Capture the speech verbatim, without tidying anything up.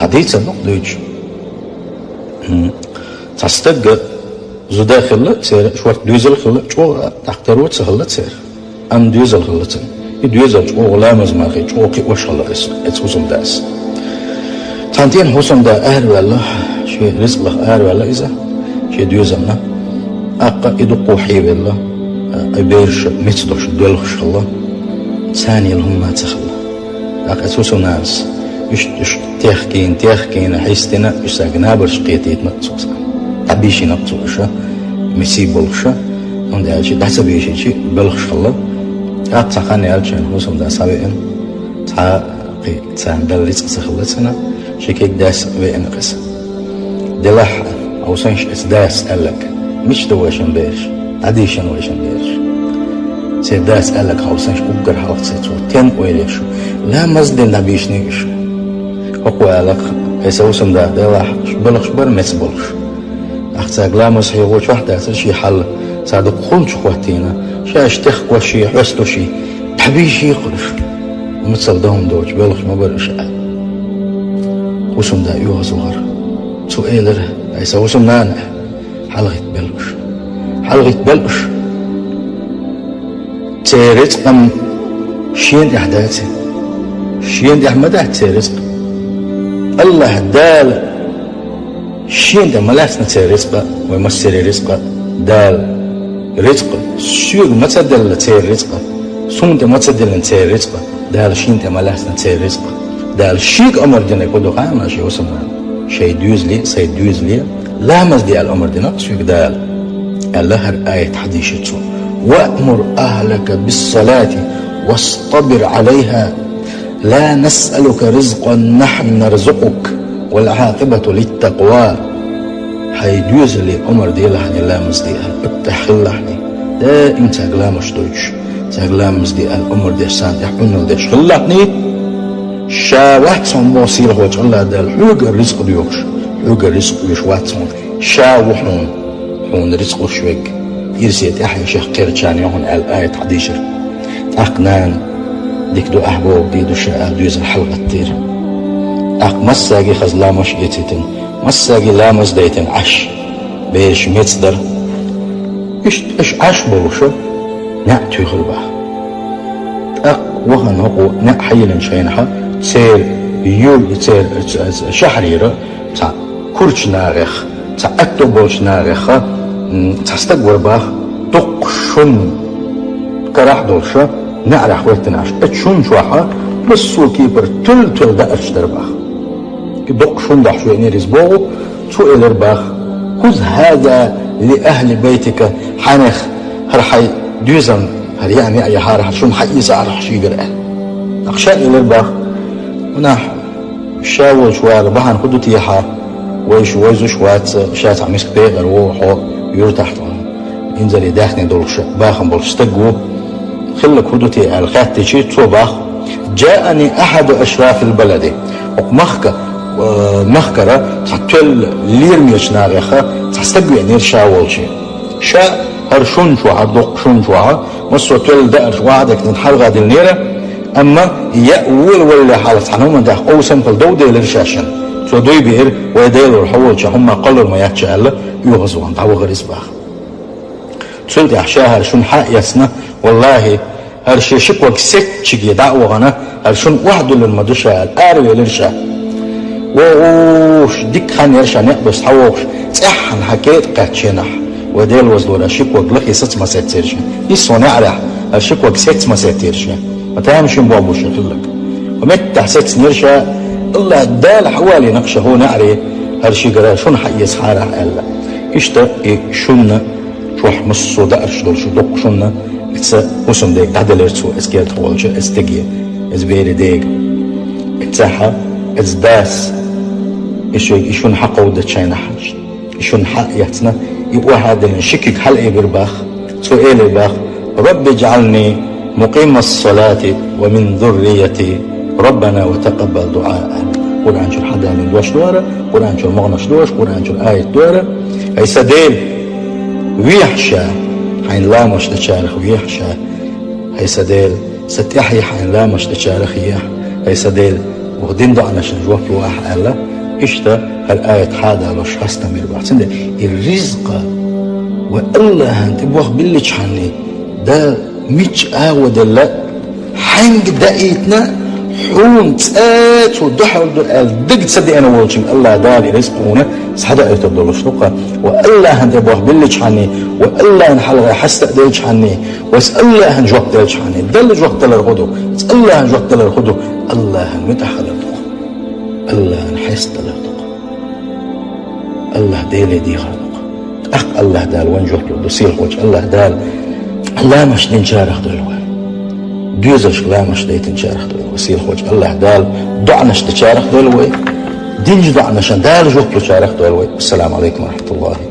Хьадийцар дукха дуьйцуш. Хм. Цхьа стаг зуда хилла церан, шорта доьзал хилла, чӀогӀа дӀахтаро ца хилла церан. Амма доьзал хилла церан. И доьзал чӀогӀа ламаз мара хилла, чӀогӀа кхиош хилла эс, эцу хӀусамдас. Цхьан дийнахьа хӀусамда араваьлла, шен рицкъах араваьлла иза, шен доьзална. ТӀаккха и дукха хьевелла, а, бераш меца долуш, доьлхуш хилла. Царна яла хӀумма ца хилла. ТӀаккха эцу хӀусамнанас, уьш, уьш техкийна, техкийна, хьистина, уьш сага набарш кхетийта ма цо цхьа. ДӀабийшина цо уьш, меца болуша, хӀунда аьлча дӀа ца бийшича, боьлхуш хилла. ТӀаккха цхьа хан яьлча, хӀусамда схьавеана, цхьа кхин царна дала рицкъ ца хилла царна, ши кегий дас веана кхеза. Делахь, хьовсанаш эцу дас аьлларг, мича ду вайшин бераш, дӀадийшина вайшин бераш. Церан дас аьлларг хьовсанаш уггар хьалха ца цо, тен ойла еш. Ламаз дина дӀабийшина уьш. ХӀокхо аьлла-кх, айса хӀусамда делахь, боьлхуш бара меца болуш. Ахь цаьрга ламаз хьехочохь дацара шен хьал, цара дукха хӀунда чу хӀоттийна, ша уьш техкош ший, хьоьстуш ший, дӀабийшийкхуш. Мацалла дан хӀума доцуш, боьлхуш ма бара уьш аьлла. ХӀусамда оьгӀазвахара. Цо элира, айса хӀусамнана, хьалагӀиттабелла уьш. ХьалагӀиттабелла уьш. Церан рицкъ-м шена тӀехь дац. Шена тӀехь ма дац церан рицкъ. АллахӀ Дала шена тӀе ма лаьцна церан рицкъа, вай массеран рицкъа, Дала. Рицкъ, соьга ма ца делла церан рицкъа, суна тӀе ма ца деллина церан рицкъа, Дала шена тӀе ма лаьцна церан рицкъа. Дала шега омра динарг хӀун ду хаьий шен хӀусамнана? Шайн доьзале, сайн доьзале, ламаз де аьлла омра дина-кх соьга Дала. Аьлла хӀара аят хьадийшира цо. «وأمر أهلك بالصلاة واصطبر عليها». «لا نسألك رزقا نحن نرزقك والعاقبة للتقوى». Хьайн доьзале омра делахьний ламаз де аьлла, оттахь хилалахьний, даим цаьрга ламазаш дойтуш, цаьрга ламаз де аьлла омра деш, царна тӀехь Ӏуналла деш хилалахьний, ша вац хьуна боху сийлахьчу АллахӀ Дала хьоьгара рицкъ доьхуш, хьоьгара рицкъ оьшуш вац хьуна, ша ву хьуна, хьуна рицкъ луш верг, ирсе тӀаьхье шех кхерчарна ю хьуна аьлла аят хьадийшира. ТӀаккха нана, дика ду ахь бохург, дийр ду ша аьлла, доьзал хьалагӀаттийра. ТӀаккха массаьрга хаза ламазаш эцийтина, массаьрга ламаз дайтина Ӏаш, бераш меца дара. Иштта уьш Ӏаш болуша, неӀ туьйхира боху. ТӀаккха вахана хӀокхо неӀ хьайиллинчу хенахь, церан юр-, церан, ц-, ц-, шахьарера, цхьа курачу нахех, цхьа аьтто болчу нахеха, м, цхьа стаг вара боху, дуккха шун карахь долуша, неӀарехь хӀоьттина Ӏаш. Оцу шун чохьа массо а кепара туьлла-туьлла даарш дара боху. И дуккха шун дахьаш веанера иза боху, цо элира боху: «خذ هذا لأهل بيتك», хьенех, хӀара хьайн доьзална, хӀара яа неӀ яхьара, хӀара шун хьаэцахьара шегара аьлла. ТӀаккха ша элира боху: «Нах, ша волчу вара бахьана хӀун ду техьа, вайша вайзуш вац, ша цхьа миска пекъар ву хьо юьртахь тхуна, инзаре даьхни долуш бахам болуш стаг ву. Хилларг хӀун ду те?» аьлла хаьттича, цо боху: «جاءني أحد أشراف البلد». ХӀокху махка, э, махкара цхьа тоьлла лерамечу нахеха цхьа стаг веанера ша волчу. Ша хӀара шун чохьа, дуккха шун чохьа, массо а тоьлла даарш охьадахийтина хьалха диллинера, амма яа волавалале хьалха цхьана хӀуманна тӀехь къовсам хилла дов делира шаьшшинна. Цо дуй биира, вай Делора хьо волчохь хӀумма кхоллар ма яц ша аьлла, оьгӀазвахана дӀавахара иза боху. Цул тӀаьхьа ша хӀара шун хьаэцна, валлахӀи, хӀара шен ши ког сецначуьнга дӀа а вахана, хӀара шун охьадуьллур ма ду ша аьлла, аравелира ша. ВогӀуш, дика хан яра ша некъ беш схьавогӀуш, цӀеххьана хьан кетӀа кхаьчча хенахь, вай Дела возалора, ши ког лахе саца ма сецира шен. Иза хьо неӀарехь, хӀара ши ког сеца ма сецира шен. Ма тамашийна боху бу шен хилларг. Хьо меттахь сецнера ша, АллахӀ Дала хьавалийна-кх ша хӀокху неӀаре, хӀара шегара шун хьаэцахьара аьлла. Иштта и шунна чохь массо а даарш долуш дуккха шунна, иза хӀусамдега дӀаделира цо, иза кертахь волчу, иза стеге, иза берийн дега. Иза цхьа, иза дас, и шуьга и шуна хьакховдачу хенахь, и шуна хьаэцна, и охьадиллина ши куьг хьалаайбира боху. Цо элира боху: «رب اجعلني مقيم الصلاة ومن ذريتي ربنا وتقبل دعاء». Къуръан чуьра хьадалийна дош дора, Къуръан чуьра могӀанаш дора, Къуръан чуьра аят дора. Хьай сан Дела, вехьа ша, хьайна ламазаш дечарах вехьа ша. Хьай сан Дела, сан тӀаьхье хьайна ламазаш дечарах ехьа. Хьай сан Дела, Ва дин доӀанашна жоп лу ахь аьлла, иштта хӀара аят хьадалош хастам мир бац. Цундела и ризкъа ва Аллахьан тӀе бохбилличхьанний, Дала мичча агӀо делла, хьаьнга даийтина, хьуна цӀа цо дуьхьал ду аьлла дага ца деана волчунга Аллахь Дала и ризкъа хьуна схьадаийтар долуш ду-кх. Ва Аллахьан тӀе бохбилличхьанний, ва Аллахьан хьалхара хьаста а делчхьанний, ва ас Аллахьан жоп делчхьанний, Далла жоп далар хӀун ду? Ас Аллахьан жоп далар хӀун ду? Аллахьан муьтӀахь хилар ду-кх. Аллахьан хьаста далар ду-кх. Аллахь Деле дехар ду-кх. ТӀаккха Аллахь Дала вайна жоп лур ду, сийлахьволчу Аллахь Дала ламаш динчарах дойла вай. Доьзалшка ламаш дайтинчарах дойла вай. Сийлахьволчу Аллахь Дала доӀанаш дечарах дойла вай. Динчу доӀанашна Дала жоп лучарах дойла вай. Ассаламу Ӏалайкум ва рахьматуллахӀи.